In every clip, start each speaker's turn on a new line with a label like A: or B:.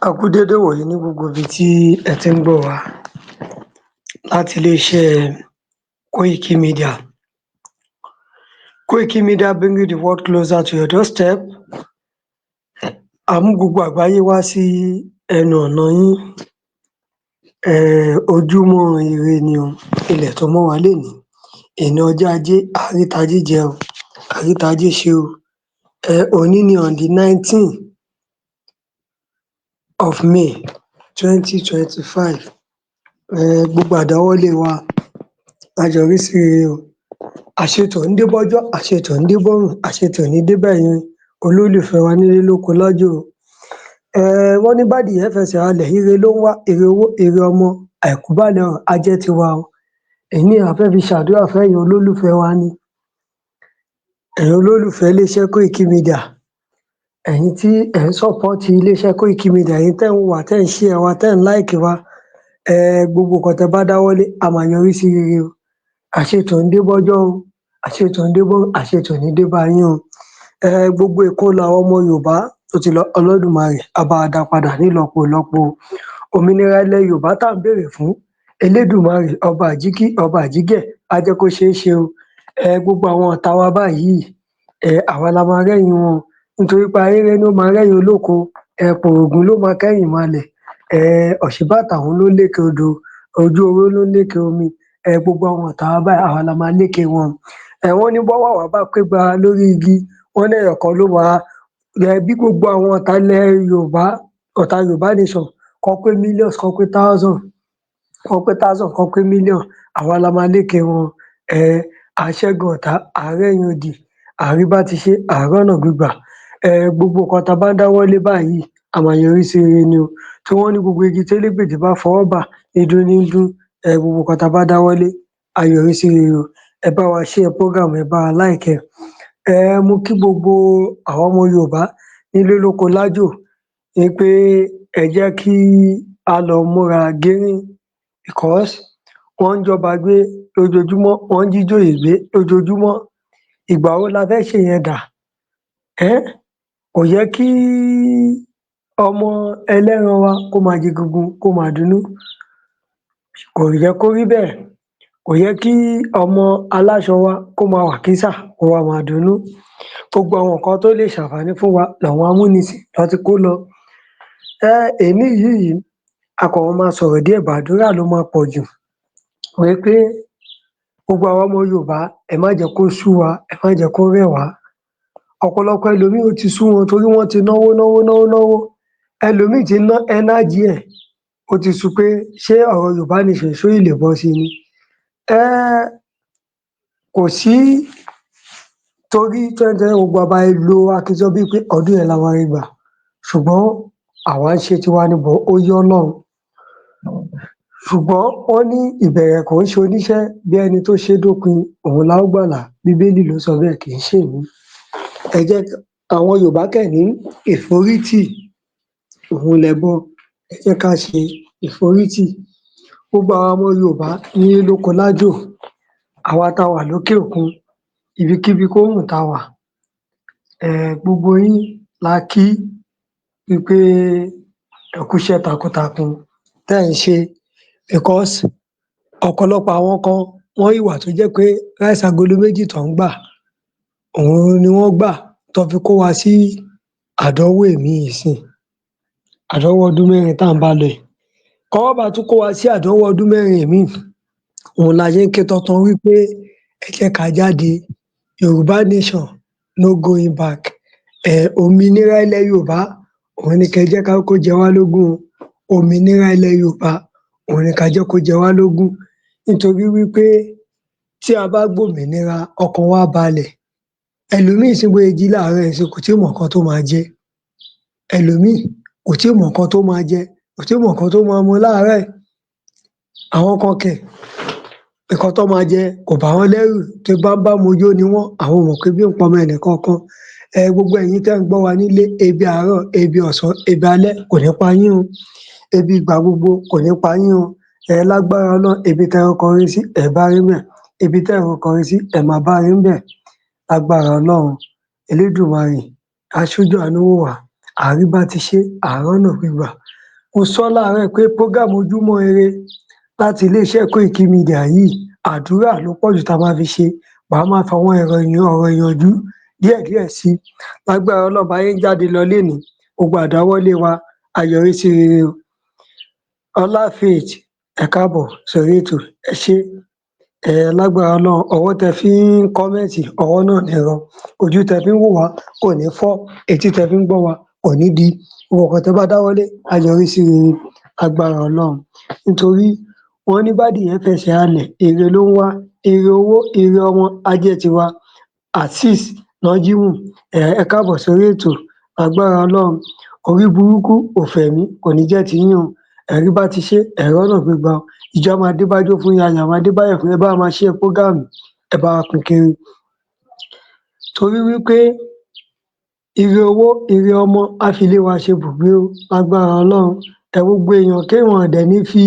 A: A kú dédé ìwòyí ní gbogbo ibi tí ẹ tí ń gbọ́ wa láti iléeṣẹ́ Koiki Media. Koiki Media, bringing the world closer to your doorstep. À mú gbogbo àgbáyé wá sí ẹnu ọ̀nà yín. Ojúmọ́ ire ni o, ilẹ̀ tó mọ́ wa lénìí. Èní ọjọ́ Ajé, à á rí tajé jẹ o, à á rí tajé ṣe o. Òní ni on the 19 of May 2025. Gbogbo àdáwọ́lé wa á yọrí sí rere o. Àṣetì ò ní dé bọ́jọ́, àṣetì ò ní dé bórùn, àṣetì ò ní dé bẹ́yin olólùfẹ́ wa nílé lóko lájò o. Wọ́n ní bádìyẹ fẹsẹ̀ ralẹ̀, ire ló ń wá, ire owó, ire ọmọ, àìkú baálẹ̀ ọrọ̀ á jẹ́ tiwa o. Èní a fẹ́ fi ṣàdúrà fẹ́yin olólùfẹ́ wa ni. Ẹ̀yin olólùfẹ́ iléeṣẹ́ Koiki Media, ẹ̀yin tí ẹ̀ ń support iléeṣẹ́ Koiki Media, ẹ̀yin tẹ́ ń wò wá, tẹ́ ń share wa, tẹ́ ń like wa, gbogbo nǹkan tẹ́ bá dáwọ́lé á máa yọrí sí rere o. Àṣetì ò ní dé bọ́jọ́ o, àṣetì ò ní dé bórùn, àṣetì ò ní dé bá yín o. Gbogbo ìkólọ àwọn ọmọ Yorùbá tó ti lọ, Olódùmarè á bá wa dá padà nílọ́po ìlọ́po. Òmìnira ilẹ̀ Yorùbá tá à ń béèrè fún, Elédùmarè ọba àjíkí, ọba àjígẹ̀ á jẹ́ kó ṣeé ṣe o. Gbogbo àwọn ọ̀tá wa báyìí, àwa la máa rẹ́yìn wọn o, nítorí pé ahéré ló máa rẹ́yìn olóko, pòrògùn ló máa kẹ́yìn ìmalẹ̀, òṣíbàtà òun ló ń lékè odò, ojú oró ló ń lékè omi. Gbogbo àwọn ọ̀tá wa báyìí, àwa la máa lékè wọn. Wọ́n ní bọ́wọ̀wá bá pégbá lórí igi, wọ́n ní ẹyọ̀kan ló máa bí gbogbo àwọn ọ̀tá ilẹ̀ Yorùbá, ọ̀tá Yorùbá nation kán pé millions, kán pé thousand, kán pé thousand, kán pé million, àwa la máa lékè wọn. À á ṣẹ́gun ọ̀tá, à á rẹ́yìn odì, à á rí bá ti ṣe, à á rọ́nà gbégbà. Gbogbo nǹkan tá a bá ń dáwọ́lé báyìí, á máa yọrí sí rere ni o. Tí wọ́n ní gbogbo igi télégbèdé bá fọwọ́ bà, dídún ní ń dún. Gbogbo nǹkan tá a bá dáwọ́lé á yọrí sí rere o. Ẹ bá wa share program, ẹ bá wa like ẹ̀. Mo kí gbogbo àwa ọmọ Yorùbá nílé lóko lájò wí pé ẹ jẹ́ kí á lọ múra gírí, because wọ́n ń jọ́ba gbé lójoojúmọ́, wọ́n ń jíjòyè gbé lójoojúmọ́. Ìgbà wo la fẹ́ ṣèyẹn dà? Kò yẹ kí ọmọ ẹlẹ́ran wa kó máa jẹgungun kó máa dunnú. Kò yẹ kó rí bẹ́ẹ̀. Kò yẹ kí ọmọ aláṣọ wa kó máa wàkísà kó wá máa dunnú. Gbogbo àwọn nǹkan tó lè ṣàǹfààní fún wa làwọn amúnisìn lọ́ ti kó lọ. Èní yìí, a kàn máa sọ̀rọ̀ díẹ̀, bàdúrà ló máa pọ̀ jù. Wí pé gbogbo àwa ọmọ Yorùbá, ẹ má jẹ́ kó sú wa, ẹ má jẹ́ kó rẹ̀ wá. Ọ̀pọ̀lọpọ̀ ẹlòmíì, ó ti sú wọn torí wọ́n ti náwó náwó náwó náwó. Ẹlòmíì ti ná energy ẹ̀, ó ti sú pé ṣé ọ̀rọ̀ Yorùbá nation ṣó ì lè bọ́ sí ni? Kò sí torí 2020, gbogbo wa bá ṣe lo akitiyan bíi pé ọdún yẹn la máa rí gbà, ṣùgbọ́n àwa ń ṣe tiwa ni but ó yé Ọlọ́run. Ṣùgbọ́n wọ́n ní ìbẹ̀rẹ̀ kò ń ṣe oníṣẹ́, bí ẹni tó ṣe é dópin òun la ó gbàlà. Bíbélì ló sọ bẹ́ẹ̀, kì í ṣèmi. Ẹ jẹ́ àwọn Yorùbá kẹ̀ ní ìforítì òun lẹbọ. Ẹ jẹ́ ká ṣe ìforítì. Gbogbo àwa ọmọ Yorùbá nílé lóko lájò, àwa tá a wà lókè òkun, ibikíbi kó wù tá a wà, gbogbo yín la kí wí pé ẹ kúṣẹ́ takuntakun tẹ́ ẹ̀ ń ṣe, because ọ̀pọ̀lọpọ̀ àwọn kan wọ́n ṣì wà tó jẹ́ pé rice agolo méjì tán ń gbà, òun ni wọ́n gbà tán fi kó wa sí àdánwò èmí ìsìnyí, àdánwò ọdún 4 tá à ń bá lọ yìí. Kán má bàa tún kó wa sí àdánwò ọdún 4 míì, òun la ṣe ń ké tantan wí pé ẹ jẹ́ ká jáde. Yorùbá nation, no going back. Òmìnira ilẹ̀ Yorùbá òun ni kẹ́ ẹ jẹ́ ká kó jẹ wá lógún o. Òmìnira ilẹ̀ Yorùbá òun ni ká jẹ́ kó jẹ wá lógún, nítorí wí pé tí a bá gbòmìnira, ọkàn wa á balẹ̀. Ẹlòmíì nísìnyí, bó ṣe jí láàárọ̀ yìí nísìnyí, kò tíì mọ nǹkan tó máa jẹ. Ẹlòmíì kò tíì mọ nǹkan tó máa jẹ, kò tíì mọ nǹkan tó máa mu láàárọ̀ yìí. Àwọn kan kẹ̀, nǹkan tán máa jẹ kò bà wọ́n lẹ́rù, tó bámúbámú yó ni wọ́n, àwọn ò mọ̀ pé ebi ń pọmọ ẹnìkọ̀ọ̀kan. Gbogbo ẹ̀yin tẹ́ ń gbọ́ wa nílé, ebi àárọ̀, ebi ọ̀sán, ebi alẹ́ kò ní pa yín o. Ebi ìgbà gbogbo kò ní pa yín o. Lágbára Ọlọ́run, ibi tẹ́ ẹ kọrí sí, ẹ bá rí ńbẹ̀. Ibi tẹ́ ẹ̀ kọrí sí, ẹ máa bá rí ńbẹ̀. Lágbára Ọlọ́run, Elédùmarè á ṣíjú àánú wò wá, à á rí bá ti ṣe, à á rọ́nà gbégbà. Mo sọ láàárọ̀ yìí pé program Ojúmọ́ Ire láti iléeṣẹ́ Koiki Media yìí, àdúrà ló pọ̀ jù tá a máa fi ṣe. Màá máa fa àwọn ọ̀rọ̀ ìyànjú díẹ̀díẹ̀ sí i. Lágbára Ọlọ́run, bá yín jáde lọ lénìí, gbogbo àdáwọ́lé wa á yọrí sí rere o. Ọlá Faith, ẹ káàbọ̀ sórí ètò, ẹ ṣé. Ẹ lágbára Ọlọ́run, ọwọ́ tẹ fi ń comment, ọwọ́ náà ní rọ. Ojú tẹ fi ń wò wá kò ní fọ́, etí tẹ fi ń gbọ́ wa kò ní di. Gbogbo nǹkan tẹ bá dáwọ́lé á yọrí sí rere lágbára Ọlọ́run. Nítorí wọ́n ní bádìyẹ fẹsẹ̀ halẹ̀, ire ló ń wá, ire owó, ire ọmọ á jẹ́ tiwa. Azeez Nájímù, ẹ káàbọ̀ sórí ètò. Lágbára Ọlọ́run, orí burúkú òfẹ̀mí kò ní jẹ́ tiyín o. Ẹ̀rí bá ti ṣe, ẹ̀rọ náà gbégbá o. Ìjọ máa dé bájó fún yín, ayọ̀ máa dé báyọ̀ fún yín. Ẹ bá wa máa share program, ẹ bá wa pín kiri. Torí wípé ire owó, ire ọmọ á fi ilé wa ṣe ibùgbé o lágbára Ọlọ́run. Ẹ gbogbo èèyàn kéèyàn dẹ̀ ní fi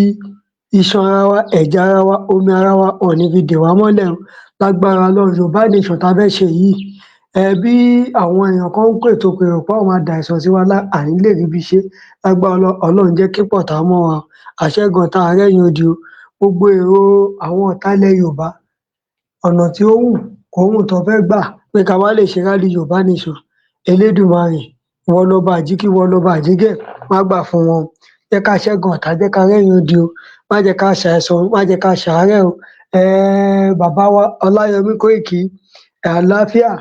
A: iṣan ara wa, ẹ̀jẹ̀ ara wa, omi ara wa, wọn ò ní fi dè wá mọ́lẹ̀ o lágbára Ọlọ́run. Yorùbá nation tá a fẹ́ ṣe yìí, ẹ bí àwọn èèyàn kan ń pètò pèrò pé àwọn máa da àìsàn sí wa lá, à ní lè ríbi ṣe lágbára Ọlọ́run. Ọlọ́run jẹ́ kí pọ̀tá mọ́ wa o. Àṣẹ́gun ọ̀tá arẹ́yìn odi o. Gbogbo èrò àwọn ọ̀tá ilẹ̀ Yorùbá, ọ̀nà tí ó wù kó wù tó fẹ́ gbà pé ká má lè ṣe rally Yorùbá nation, Elédùmarè, ìwọ lọba àjíkí, ìwọ lọba àjígẹ̀, má gbà fún wọn. Jẹ́ ká ṣẹ́gun ọ̀tá, jẹ́ ká rẹ́yìn odi o. Má jẹ́ ká ṣàìsàn, má jẹ́ ká ṣàárẹ̀ o. Bàbá wa Ọláyọmí Kóìkí, àlàáfíà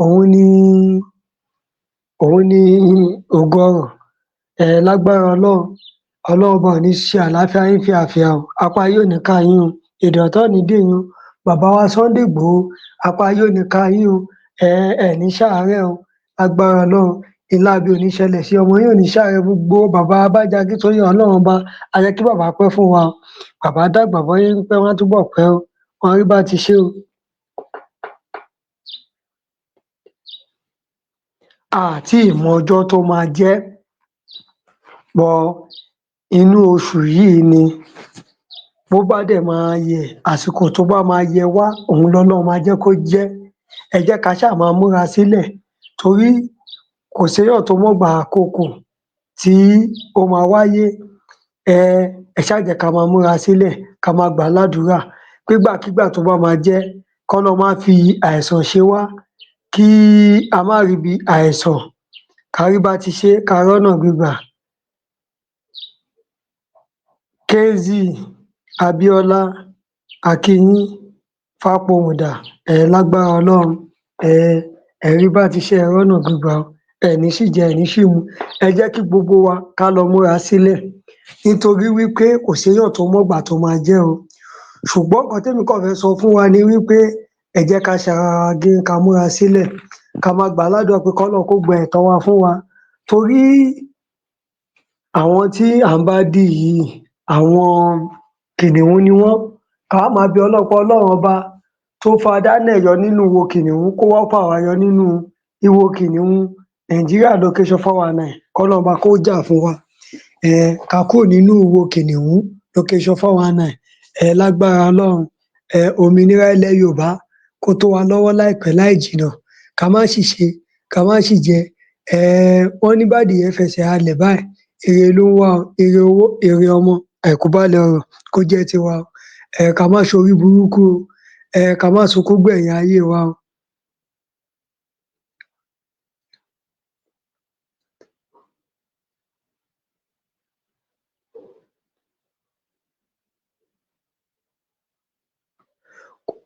A: òun ni ògo ọrọ̀. Lágbára Ọlọ́run, Ọlọ́run ọba ò ní ṣe àlàáfíà yín fíafíà o. Apá yóò ní ká yín o, èdè ọ̀tá ò ní dè yín o. Bàbá wa Sunday Ìgbòho, apá yóò ní ká yín o. Ẹ ní ṣàárẹ̀ o lágbára Ọlọ́run. Ìlábi ò ní ṣẹlẹ̀ sí ọmọ yín, ò ní ṣàárẹ̀. Gbogbo bàbá Abájá Akíntóyè, Ọlọ́run ọba á jẹ́ kí bàbá pẹ́ fún wa o. Bàbá dàgbà bọ́yé ń pẹ́, wọ́n á túbọ̀ pẹ́ o. Wọ́n á rí bá ti ṣe o. A tí ì mọ ọjọ́ tó máa jẹ́ bọ inú oṣù yìí ni. Bó bá dẹ̀ máa yẹ, àsìkò tó bá máa yẹ wá, òun lọ́lọ́run máa jẹ́ kó jẹ́. Ẹ jẹ́ ká ṣáà máa múra sílẹ̀, torí kò séèyàn tó mọ̀gbà àkokò tí ó máa wáyé. Ẹ ṣáà jẹ́ ká máa múra sílẹ̀, ká máa gbà á ládùúrà pégbàkigbà tó bá máa jẹ́, kọ́lọ́run má fi àìsàn ṣe wá, kí a má ríbi àìsàn, ká rí bá ti ṣe, ká rọ́nà gbégbà. Kz Abíọ́lá Akínyìn Fápọ̀hùndà, ẹ lágbára Ọlọ́run, ẹ rí bá ti ṣe, ẹ rọ́nà gbégbà o. Ẹ ní sì jẹ, ẹ ní sì mu. Ẹ jẹ́ kí gbogbo wa ká lọ múra sílẹ̀, nítorí wípé kò séèyàn tó mọ̀gbà tó máa jẹ́ o. Ṣùgbọ́n nǹkan témi kàn fẹ́ sọ fún wa ni wípé ẹ jẹ́ ká ṣara wa gírí, ká múra sílẹ̀, ká máa gbà á ládùúrà pé kọ́lọ́run kó gba ẹ̀tọ́ wa fún wa, torí àwọn tí à ń bá dì yìí, àwọn kìnìún ni wọ́n. Ká wá máa bẹ Ọlọ́run pé Ọlọ́run ọba tó fa Daniel yọ nínú ìwo kìnìún, kó wá fà wá yọ nínú ìwo kìnìún Nàìjíríà location 419. Kọ́lọ́run ọba kó jà fún wa, ká kúrò nínú ìwo kìnìún location 419. Lágbára Ọlọ́run, òmìnira ilẹ̀ Yorùbá kó tó wa lọ́wọ́ láìpẹ́ láì jìnnà. Ká má sì ṣe, ká má sì jẹ. Wọ́n ní bádìyẹ fẹsẹ̀ halẹ̀ báyìí, ire ló ń wá o. Ire owó, ire ọmọ, àìkú baálẹ̀ ọrọ̀ kó jẹ́ tiwa o. Ká má ṣorí burúkú o. Ká má sunkún gbẹ̀yìn ayé wa o.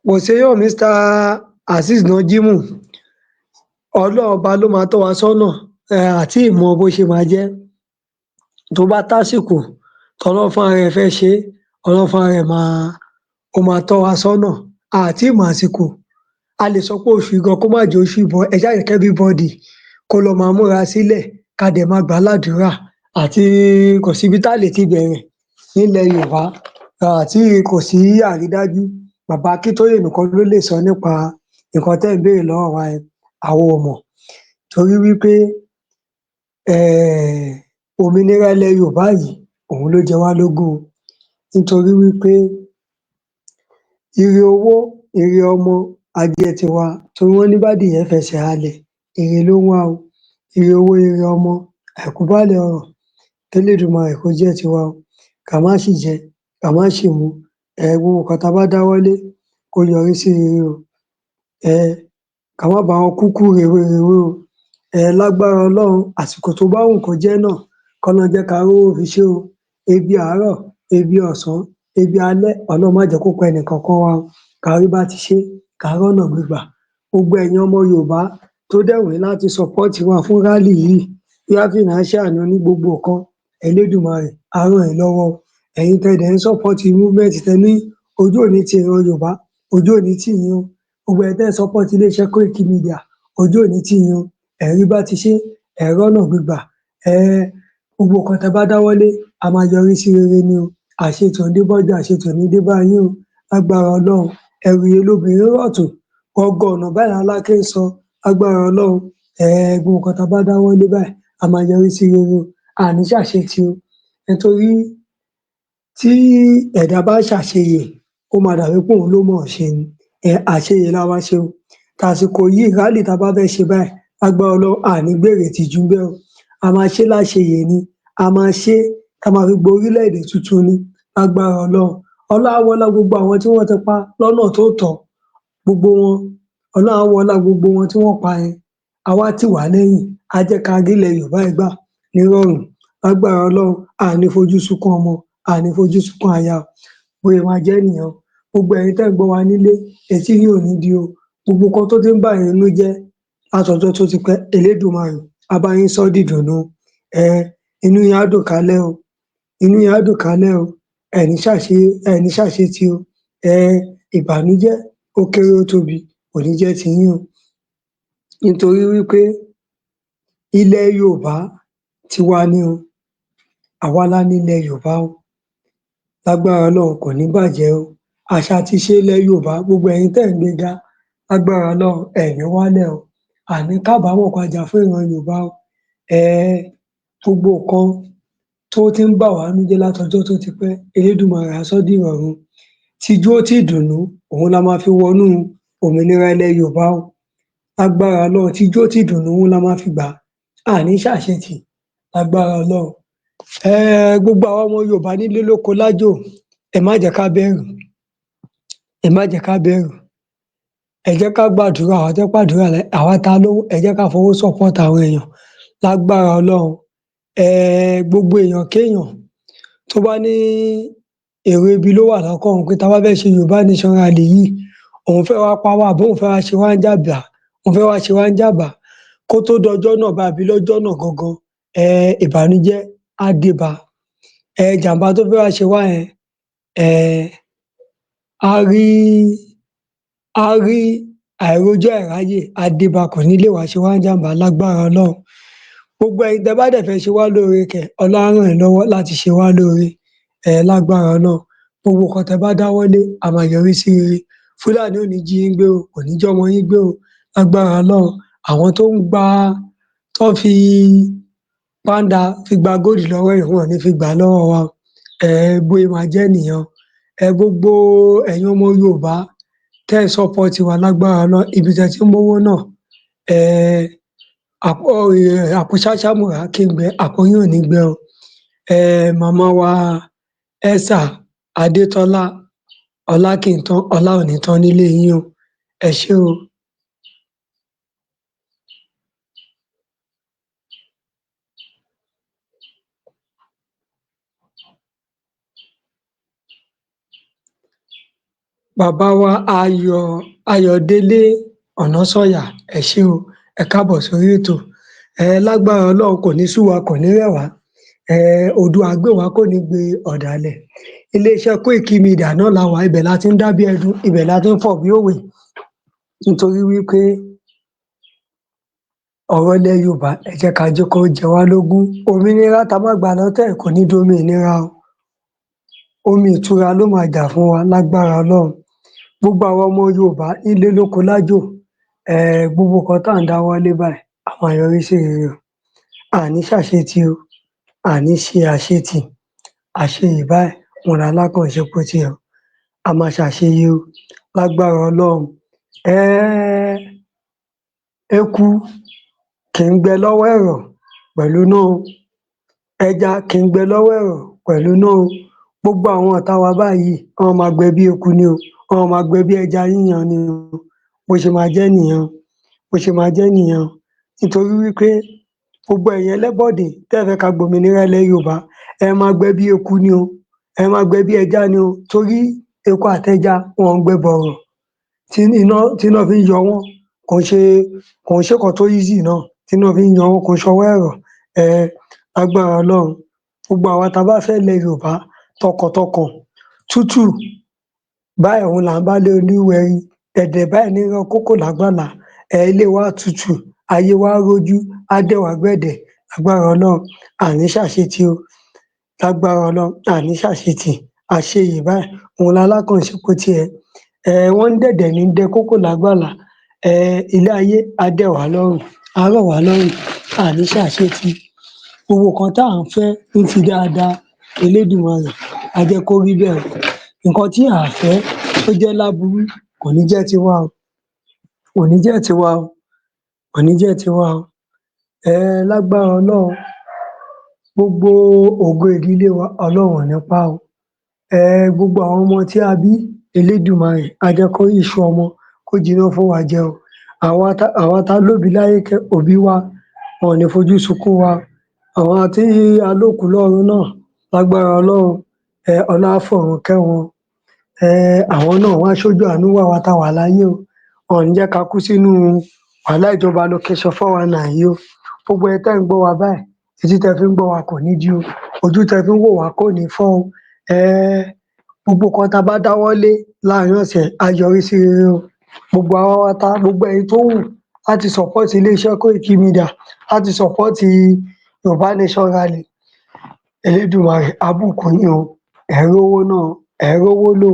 A: Kò séyàn Mr Azeez Nájímù, Ọlọ́run ọba ló máa tọ́ wa sọ́nà. Àti ìmọ̀ bó ṣe máa jẹ́, tó bá tásìkò tọ́lọ́run fúnra rẹ̀ fẹ́ ṣe é, Ọlọ́run fúnra rẹ̀ máa ó máa tọ́ wa sọ́nà. Àti ìmọ̀ àsìkò, a lè sọ pé oṣù yìí gan, kó má jẹ́ oṣù ìbọn. Ẹ ṣáà jẹ́ kí everybody kó lọ máa múra sílẹ̀, ká dẹ̀ máa gbà á ládùúrà. Àti kò síbi tá lè ti bẹ̀rẹ̀ nílẹ̀ Yorùbá, àti kò sí àrídájú. Bàbá Akíntóyè nìkan ló lè sọ nípa nǹkan tẹ́ ẹ̀ ń béèrè lọ́wọ́ wa yẹn. Àwọn ò mọ̀, torí wípé òmìnira ilẹ̀ Yorùbá yìí, òun ló jẹ wá lógún o. Nítorí wípé ire owó, ire ọmọ á jẹ́ tiwa, torí wọ́n ní bádìyẹ fẹsẹ̀ halẹ̀, ire ló ń wá o. Ire owó, ire ọmọ, àìkú baálẹ̀ ọrọ̀. Elédùmarè kó jẹ́ tiwa o, ká má ṣì jẹ, ká má ṣì mu. Gbogbo nǹkan tá a bá dáwọ́lé kó yọrí sí rere o. Ká má bá wọn kúkú rèwerèwe o. Lágbára Ọlọ́run, àsìkò tó bá wù kó jẹ́ náà, k'Ọlọ́run jẹ́ ká rówó fi ṣé o. Ebi àárọ̀, ebi ọ̀sán, ebi alẹ́, Ọlọ́run má jẹ́ kó pa ẹnìkọ̀ọ̀kan wa o. Ká rí bá ti ṣe, ká rọ́nà gbégbà. Gbogbo ẹ̀yin ọmọ Yorùbá tó dẹ̀ wù yín láti support wa fún rally yìí, bóyá financial ni o, ní gbogbo nǹkan, Elédùmarè á ràn yín lọ́wọ́ o. Ẹ̀yin tẹ́ dẹ̀ ń support movement, tẹ́ ní ojú ò ní ti ìran Yorùbá, ojú ò ní tì yín o. Gbogbo ẹ̀yin tẹ́ ń support iléeṣẹ́ Koiki Media, ojú ò ní tì yín o. Ẹ rí bá ti ṣe, ẹ rọ́nà gbégbà. Gbogbo nǹkan tẹ́ bá dáwọ́lé, á máa yọrí sí rere ni o. Àṣetì ò ní dé bọ́jà, àṣetì ò ní dé bá yín o. Lágbára Ọlọ́run, ẹ̀rù ìyè lobìnrin rọ̀tún, gọgọ ọ̀nà báyìí laláké ń sọ. Lágbára Ọlọ́run, gbogbo nǹkan tá a bá dáwọ́lé báyìí, á máa yọrí sí rere o. A ní ṣàṣetì o. Nítorí tí ẹ̀dá bá ṣàṣeyè, ó máa dàbí pé òun ló mọ̀ ọ́n ṣe ni. Àṣeyè la máa ṣe o. Tàsìkò yìí, rally tá a bá fẹ́ ṣe báyìí, lágbára Ọlọ́run, a ní gbèrè ìtìjú ńbẹ̀ o. A máa ṣé láṣeyè ni. A máa ṣé tá máa fi gba orílẹ̀-èdè tuntun ni. Lágbára Ọlọ́run. Ọlọ́run á wọlá gbogbo àwọn tí wọ́n ti pa lọ́nà tó tọ́, gbogbo wọn. Ọlọ́run á wọlá gbogbo wọn tí wọ́n pa yẹn. Á wá tì wá lẹ́yìn, á jẹ́ ká rí ilẹ̀ Yorùbá yìí gbà nírọ̀rùn. Lágbára Ọlọ́run, a ní fojú sunkún ọmọ, a ní fojú sunkún aya o. Bó ṣe máa jẹ́ nìyẹn o. Gbogbo ẹ̀yin tẹ́ ń gbọ́ wa nílé, etí yín ò ní di o. Gbogbo nǹkan tó ti ń bà yín nínú jẹ́ látọjọ́ tó ti pẹ́, Elédùmarè á bá yín sọ́ dìdùnnú. Inú yín á dùn kálẹ́ o. Inú yín á dùn kálẹ́ o. Ẹ ní ṣàṣe, ẹ ní ṣàṣetì o. Ìbànújẹ́, ó kéré ó tóbi, kò ní jẹ́ tiyín o. Nítorí wí pé ilẹ̀ Yorùbá tiwa ni o. Àwa la ní ilẹ̀ Yorùbá o. Lágbára Ọlọ́run, kò ní bàjẹ́ o. Àṣà àti ìṣe ilẹ̀ Yorùbá, gbogbo ẹ̀yin tẹ́ ń gbé ga, lágbára Ọlọ́run, ẹ ní wálẹ̀ o. A ní kábàámọ̀ pa jà fún ìran Yorùbá o. Gbogbo nǹkan tó ti ń bà wá nínú jẹ́ látọjọ́ tó ti pẹ́, Elédùmarè á sọ́ dìrọ̀rùn. Tijó tìdùnnú, òun la máa fi wọnú òmìnira ilẹ̀ Yorùbá o. Lágbára Ọlọ́run, tijó tìdùnnú òun la máa fi gbà á. A ní ṣàṣetì lágbára Ọlọ́run. Gbogbo àwa ọmọ Yorùbá nílé lóko lájò, ẹ má jẹ́ ká bẹ̀rù. Ẹ má jẹ́ ká bẹ̀rù. Ẹ jẹ́ ká gbàdúrà, àwa tó jẹ́ pé àdúrà, àwa tá lówó, ẹ jẹ́ ká fowó support àwọn èèyàn. Lágbára Ọlọ́run. Gbogbo èèyàn kéèyàn tó bá ní èrò ibi ló wà lọ́kàn òun pé tá bá fẹ́ ṣe Yorùbá Nation rally yìí, òun fẹ́ wá pa wá àbí òun fẹ́ wá ṣe wá ń jàǹbá, òun fẹ́ wá ṣe wá ń jàǹbá, kó tó dọjọ́ náà báyìí àbí lọ́jọ́ náà gangan, ìbànújẹ́ á dé bá a. Jàǹbá tó fẹ́ wá ṣe wá yẹn, á rí àìrójú àìráyè á dé bá a, kò ní lè wá ṣe wá ń jàǹbá lágbára Ọlọ́run. Gbogbo ẹ̀yin tẹ́ bá dẹ̀ fẹ́ ṣe wá lóore kẹ̀, Ọlọ́run á ràn yín lọ́wọ́ láti ṣe wá lóore. Lágbára Ọlọ́run. Gbogbo nǹkan tẹ́ bá dáwọ́lé, á máa yọrí sí rere. Fúlàní ò ní jí yín gbé o, kò ní jí ọmọ yín gbé o. Lágbára Ọlọ́run. Àwọn tó ń gba, tó ń fi pàǹdà fi gba gold lọ́wọ́ èèyàn, wọn ò ní fi gbà á lọ́wọ́ wa o. Bó ṣe máa jẹ́ nìyẹn o. Gbogbo ẹ̀yin ọmọ Yorùbá tẹ́ ẹ̀ ń support wa, lágbára Ọlọ́run, ibi tẹ́ ti ń mówó náà, àpò ṣáṣámùrà kí ń gbẹ, àpò yín ò ní gbẹ o. Màmá wa Esther Adétọ́lá Ọlákìntán, ọlá ò ní tán nílé yín o. Ẹ ṣé o. Bàbá wa Ayọ̀ Ayọ̀délé Ọ̀nàsànyà, ẹ ṣé o, ẹ káàbọ̀ sórí ètò. Lágbára Ọlọ́run, kò ní sú wa, kò ní rẹ̀ wá. Oòduà gbè wá, kò ní gbé ọ̀dàlẹ̀. Iléeṣẹ́ Koiki Media náà la wà, ibẹ̀ la ti ń dá bí ẹdun, ibẹ̀ la ti ń fọ̀ bí òwe. Nítorí wípé ọ̀rọ̀ ilẹ̀ Yorùbá, ẹ jẹ́ ká jẹ́ kó jẹ wá lógún. Òmìnira tá a máa gbà lọ́tẹ̀ kò ní domi ìnira o. Omi ìtura ló máa jà fún wa lágbára Ọlọ́run. Gbogbo àwọn ọmọ Yorùbá nílé lóko lájò, gbogbo nǹkan tá à ń dáwọ́lé báyìí, á máa yọrí sí rere o. A ní ṣàṣetì o, a ní ṣe àṣetì. Àṣeyè báyìí, òun lalákàn ń ṣepo tiẹ̀ o. A máa ṣàṣeyè o lágbára Ọlọ́run. Eku kì í gbẹ lọ́wọ́ ẹ̀rọ̀ pẹ̀lú iná o. Ẹja kì í gbẹ lọ́wọ́ ẹ̀rọ̀ pẹ̀lú iná o. Gbogbo àwọn ọ̀tá wa báyìí, wọ́n máa gbẹ bí eku ni o, wọ́n máa gbẹ bí ẹja yíyan ni o. Bó ṣe máa jẹ́ nìyẹn o, bó ṣe máa jẹ́ nìyẹn o. Nítorí wí pé gbogbo ẹ̀yin ẹlẹ́bọ̀dé tẹ́ ẹ̀ fẹ́ ká gbòmìnira ilẹ̀ Yorùbá, ẹ máa gbẹ bí eku ni o, ẹ máa gbẹ bí ẹja ni o, torí eku àtẹja wọn ń gbẹ bọ̀rọ̀. Tí iná fi ń yọ wọ́n, kò ń ṣe nǹkan tó easy náà. Tí iná fi ń yọ wọ́n, kò ń ṣọwọ́ ẹ̀rọ̀. Lágbára Ọlọ́run, gbogbo àwa tá a bá fẹ́ ilẹ̀ Yorùbá tọkàntọkàn, tútù báyìí òun là ń bálé olúwẹrí, dẹ̀dẹ̀ báyìí ní rọ kókò lágbàlá. Ilé wa á tutù, ayé wa á rójú, á dẹ̀ wá gbẹ̀dẹ̀. Lágbára Ọlọ́run, a ní ṣàṣetì o. Lágbára Ọlọ́run, a ní ṣàṣetì. Àṣeyè báyìí òun lalákàn ń ṣepo tiẹ̀. Wọ́n ní dẹ̀dẹ̀ ní dẹ kókò lágbàlá. Ilé ayé á dẹ̀ wá lọ́rùn, á rọ̀ wá lọ́rùn, a ní ṣàṣetì. Gbogbo nǹkan tá à ń fẹ́ ní ti dáadáa, Elédùmarè á jẹ́ kó rí bẹ́ẹ̀ o. Nǹkan tí à fẹ́ tó jẹ́ láburú kò ní jẹ́ tiwa o, kò ní jẹ́ tiwa o, kò ní jẹ́ tiwa o. Lágbára Ọlọ́run, gbogbo ògo ìdílé wa, Ọlọ́run ò ní pa á o. Gbogbo àwọn ọmọ tí a bí, Elédùmarè á jẹ́ kó iṣu ọmọ kó jiná fún wa jẹ o. Àwa tá lóbìí láyé kẹ̀, òbí wa wọn ò ní fojú sunkún wa. Àwọn tí a lókùú lọ́run náà, lágbára Ọlọ́run, Ọlọ́run á fọ̀run kẹ́ wọn. Àwọn náà wọ́n á ṣojú àánú wò àwa tá wà láyé o. Wọn ò ní jẹ́ ká kú sínú wàhálà ìjọba location 419 yìí o. Gbogbo ẹ̀yin tẹ́ ń gbọ́ wa báyìí, etí tẹ́ fi ń gbọ́ wa kò ní di o, ojú tẹ́ fi ń wò wá kò ní fọ́ o. Gbogbo nǹkan tá a bá dáwọ́ lé láàrin ọ̀sẹ̀ á yọrí sí rere o. Gbogbo àwa pátá, gbogbo ẹ̀yin tó wù láti support iléeṣẹ́ Koiki Media, láti support Yorùbá Nation rally, Elédùmarè á bùkún yín o. Ẹ rówó náà, ẹ rówó lò.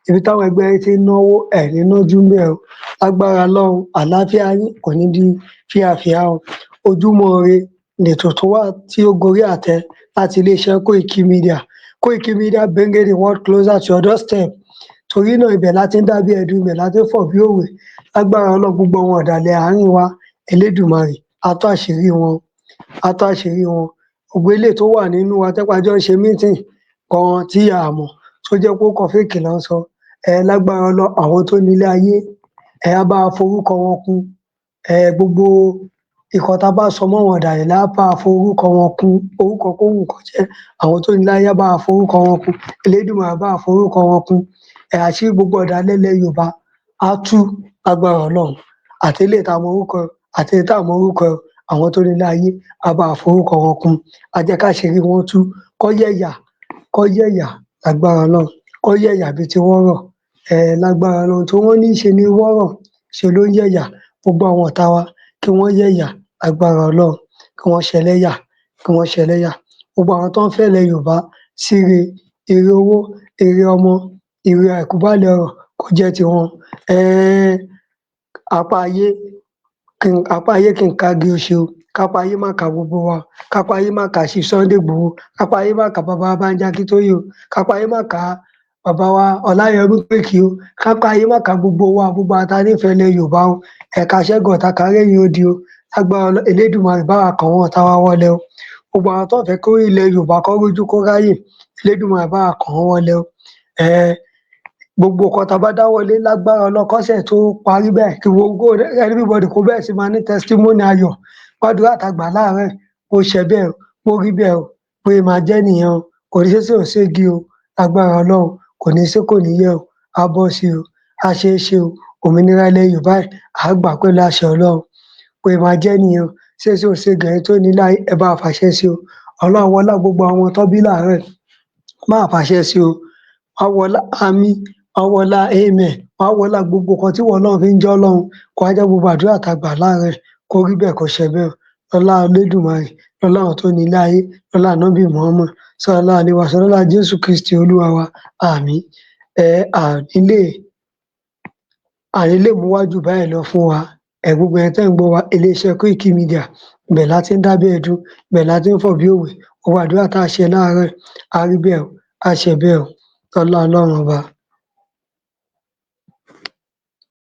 A: Ibi táwọn ẹgbẹ́ yín ti ń náwó, ẹ ní nájú ńbẹ̀ o. Lágbára Ọlọ́run, àlàáfíà yín kò ní di fíafíà o. Ojúmọ́ Ire lètò tó wà tí ó gorí àtẹ láti iléeṣẹ́ Koiki Media. Koiki Media, bringing the world closer to your doorstep. Torí náà, ibẹ̀ la ti ń dá bí ẹdun, ibẹ̀ la ti ń fọ̀ bí òwe. Lágbára Ọlọ́run, gbogbo àwọn ọ̀dàlẹ̀ àárín wa, Elédùmarè á tú àṣírí wọn, á tú àṣírí wọn. Gbogbo eléyìí tó wà nínú wa tẹ́ pé a jọ ń ṣe meeting kan tí a mọ̀, tó jẹ́ pé ó kàn fake ló ń sọ, lágbára Ọlọ́run, àwọn tó nílé ayé, á bá wa forúkọ wọn kún. Gbogbo nǹkan tá a bá sọ mọ́ àwọn ọ̀dàlẹ̀ lá bá wa forúkọ wọn kún. Orúkọ kó wù kó jẹ́, àwọn tó nílé ayé á bá wa forúkọ wọn kún, Elédùmarè á bá wa forúkọ wọn kún. Àṣírí gbogbo ọ̀dàlẹ̀ ilẹ̀ Yorùbá á tú lágbára Ọlọ́run, àti eléyìí tá a mọ orúkọ ẹ̀, àti èyí tá ò mọ orúkọ ẹ̀. Àwọn tó nílé ayé á bá wa forúkọ wọn kún, á jẹ́ káṣírí wọn tú, kọ́ yẹ̀yà, kọ́ yẹ̀yà lágbára Ọlọ́run, kọ́ yẹ̀yà bíi ti wọ́rọ̀. Lágbára Ọlọ́run, tí wọ́n ní í ṣe ni wọ́rọ̀ ṣe ló ń yẹ̀yà. Gbogbo àwọn ọ̀tá wa, kí wọ́n yẹ̀yà lágbára Ọlọ́run, kí wọ́n ṣẹlẹ́yà, kí wọ́n ṣẹlẹ́yà. Gbogbo àwọn tó ń fẹ́ ilẹ̀ Yorùbá síre, ire owó, ire ọmọ, ire àìkú baálẹ̀ ọrọ̀ kó jẹ́ tiwọn. Apá ayé kí n apá ayé kì í kági ó ṣe o. Kápá ayé má ka gbogbo wa, kápá ayé má ka Chief Sunday Igboho, kápá ayé má ka bàbá Bánjí Akíntóyè o, kápá ayé má ka bàbá wa Ọláyẹmí Kóìkì o, kápá ayé má ka gbogbo wa, gbogbo àwọn tá a nífẹ̀ẹ́ ilẹ̀ Yorùbá o. Ẹ̀ka ṣẹ́gun ọ̀tá kárẹ́yìn odi o. Lágbára Elédùmarè, bá wa kàn wọ́n ọ̀tá wa wọlé o. Gbogbo àwọn tó fẹ́ kó ilẹ̀ Yorùbá kó rójú kó ráyè, Elédùmarè bá wa kàn wọ́n wọlé o. Gbogbo nǹkan tá a bá dáwọ́lé, lágbára Ọlọ́run, kọ́sẹ̀ tó parí bẹ́ẹ̀, kí gbogbo everybody kó bẹ̀rẹ̀ sí máa ní testimony ayọ̀. Gbàdúrà tá a gbà láàárọ̀, ó ṣe bẹ́ẹ̀ o, ó rí bẹ́ẹ̀ o, bóyá máa jẹ́ nìyẹn o. Kò ní sí òṣègi o. Lágbára Ọlọ́run, kò ní sí, kò ní yẹ o, á bọ́ sí o, á ṣeé ṣe o. Òmìnira ilẹ̀ Yorùbá yìí, á gbà pẹ̀lú àṣẹ Ọlọ́run, bóyá máa jẹ́ nìyẹn o. Ṣé sí òṣègi, ẹni tó ní láyé, ẹ bá fàṣẹ sí o. Ọlọ́run wọlá gbogbo àwọn tó bí láàárọ̀, máa fàṣẹ sí o. Wá wọlá àmín, wá wọlá amen, wá wọlá gbogbo nǹkan tí wọn Ọlọ́run fi ń jẹ́ Ọlọ́run, kó wá jẹ́ gbogbo àdúrà tá a gbà láàárọ̀ kó rí bẹ́ẹ̀, kó ṣẹ bẹ́ẹ̀ o. Lọ́lá Olódùmarè, lọ́lá àwọn tó ní ilé ayé, lọ́lá Ànábì Muhammad sallallahu alaihi wasallam, lọ́lá Jésù Kristi Olúwa wa, àmín. Àní lè mú wájú báyìí lọ fún wa. Gbogbo ẹ tẹ́ ń gbọ́ wa, iléeṣẹ́ Koiki Media, ibẹ̀ la ti ń dábẹ́ ẹdun, ibẹ̀ la ti ń fọ̀ bí òwe. Gbogbo àdúrà tá a ṣe láàárọ̀, á rí bẹ́ẹ̀ o, á ṣe bẹ́ẹ̀ o, lọ́lá Ọlọ́run Ọba.